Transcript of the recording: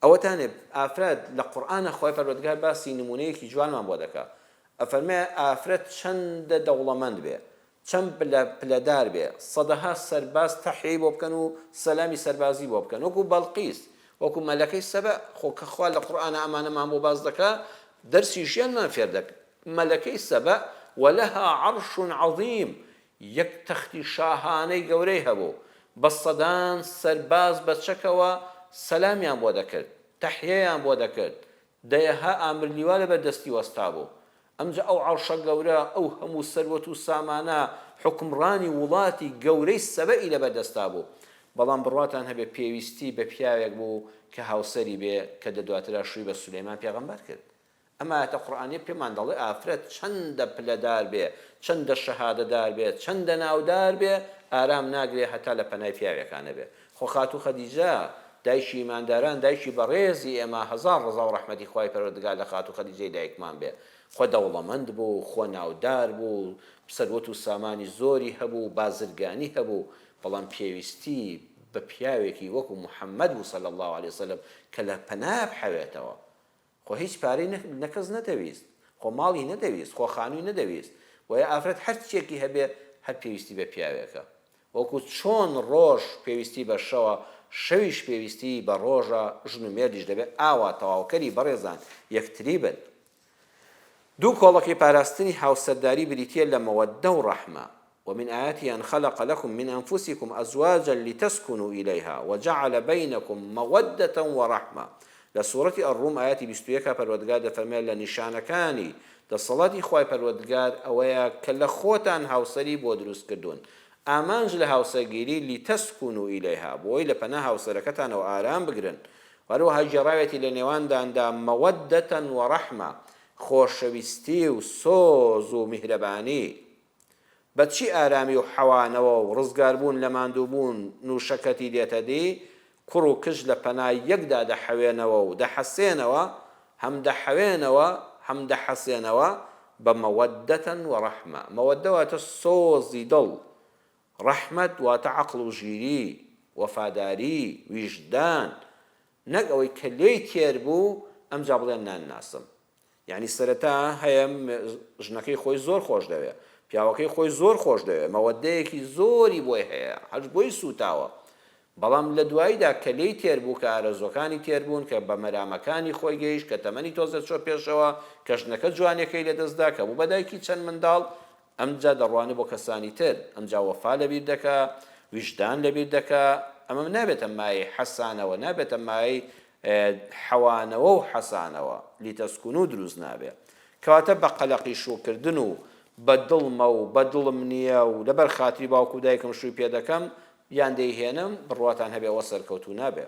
ئەوەتانێ ئافرەت لە قورئانا خوای پەروەردگار باسی نمونەیەکی جوانمان بۆ دەکا ئەفەرمێ ئافرەت چەندە دەوڵەمەند بێ چەند پلە پلەدار بێ سەدەها سەرباز تەحیەی بۆ بکەن و سەلامی سەربازی بۆ بکەن وەکو بەڵقیس وەکو مەلەکەی سەبەء خۆ کە خوا لە قورئانا ئەمانەمان بۆ باس دەکا دەرسی ژیانمان فێر دەک مەلەکەی سەبەء ولها عرش عظیم یەک تەختی شاهانەی گەورەی هەبوو، بە سەدان سەرباز بە چەکەوە سەلامیان بۆ دەکرد، تەحیەیان بۆ دەکرد، دەیەها ئامر لیوا لەبەر دەستی وەستابوو. ئەمجا ئەو عەرشە گەورە، ئەو هەموو سەروەت و سامانە، حوکمڕانی وڵاتی گەورەی سەبەئی لەبەر دەستا بوو. بەڵام بڕواتان هەبێ پێویستی بە پیاوێک بوو کە هاوسەری بێ، کە دە دواترا شووی بە سولەیمان پێغەمبەر کرد. ئەم ئایەتە قورئانیە پێمان دەڵێ ئافرەت چەندە پلەدار بێ، چەندە شەهادەدار بێ، چەندە ناودار بێ، ئارام ناگرێ هەتا لە پەنای پیاوێکا نەبێ. خۆ خاتوو خەدیجە دایکی ئیمانداران، دایکی بەڕێزی ئێمە، هەزار ڕەزا و ڕەحمەتی خوای پەروەردگار لە خاتوو خەدیجەی دایکمان بێ، خۆ دەوڵەمەند بوو، خۆ ناودار بوو، سەروەت و سامانی زۆری هەبوو، بازرگانی هەبوو، بەڵام پێویستی بە پیاوێکی وەکو محمد بوو صلی اللە علیە وسلم کە لە پەنایا بحەوێتەوە. خۆ هیچ پارەی نە کەس نەدەویست، خۆ ماڵی نەدەویست، خۆ خانووی نەدەویست، بۆیە ئافرەت هەر چیەکی هەبێ هەر پێویستی بە پیاوێکە. وەکو چۆن ڕۆژ پێویستی بە شەوە، شەویش پێویستی بە ڕۆژە، ژن و مێردیش دەبێ ئاوا تەواوکەری بەڕێزان یەکتری بن. دوو کۆڵەکەی پاراستنی هاوسەرداری بریتیە لە مەوەددە و ڕەحمە، ومن آیاته ان خلق لکم من انفسکم ازواجا لتسکنوا الیها وجعل بینکم مودة ورحمە لە سوڕەتی الروم ئایەتی 21 پەروەردگار دەفەرموێت لە نیشانەکانی دەسەڵاتی خوای پەروەردگار ئەوەیە کە لە خۆتان هاوسەری بۆ دروست کردوون ئامانج لە هاوسەرگیری لتسکنوا الیها بۆی لە پەنا هاوسەرەکەتانەوە ئارام بگرن هەروەها گێڕاوێتی لە نێوانداندا مودة ورحمە خۆشەویستی و سۆز و میهرەبانی بە چی ئارامی و حەوانەوە و ڕزگاربوون لە ماندووبوون و شەکەتی دێتە دی، کوڕ و کچ لە پەنای یەکدا دەحەوێنەوە و دەحەسێنەوە، هەم دەحەوێنەوە، هەم دەحەسێنەوە، بە مەوەددەتەن و ڕەحمە. مەوەددە واتە سۆزی دڵ، ڕەحمەت واتە عەقڵ و ژیری، وەفاداری، ویژدان، نەک ئەوەی کە لێی تێر بوو ئەمجا بڵێ نانناسم. یانی سەرەتا هەیە ژنەکەی خۆی زۆر خۆش دەوێ پیاوەکەی خۆی زۆر خۆش دەوێ مەوەدەیەکی زۆری بۆی هەیە هەر بۆی سووتاوە بەڵام لە دواییدا کە لێی تێر بوو کە ئارەزووەکانی تێر بوون کە بە مەرامەکانی خۆی گەیشت کە تەمەنی تۆزێ چۆ پێشەوە کە ژنەکە جوانیەکەی لەدەستدا کە بوو بە دایکی چەند منداڵ ئەمجا دەڕوانێ بۆ کەسانی تر، ئەمجا وەفا لەبیر دەکا، ویژدان لەبیر دەکا، ئەمە نابێتە مایەی حەسانەوە، نابێتە مایەی حەوانەوە و حەسانەوە، لیتەسکونو دروست نابێ. کەواتە بە قەلەقی شووکردن و بە دڵمە و بە دڵم نییە و لەبەر خاتری باوک و دایکم شووی پێ دەکەم یان دەیهێنم، بڕواتان هەبێ ئەوە سەرکەوتوو نابێ.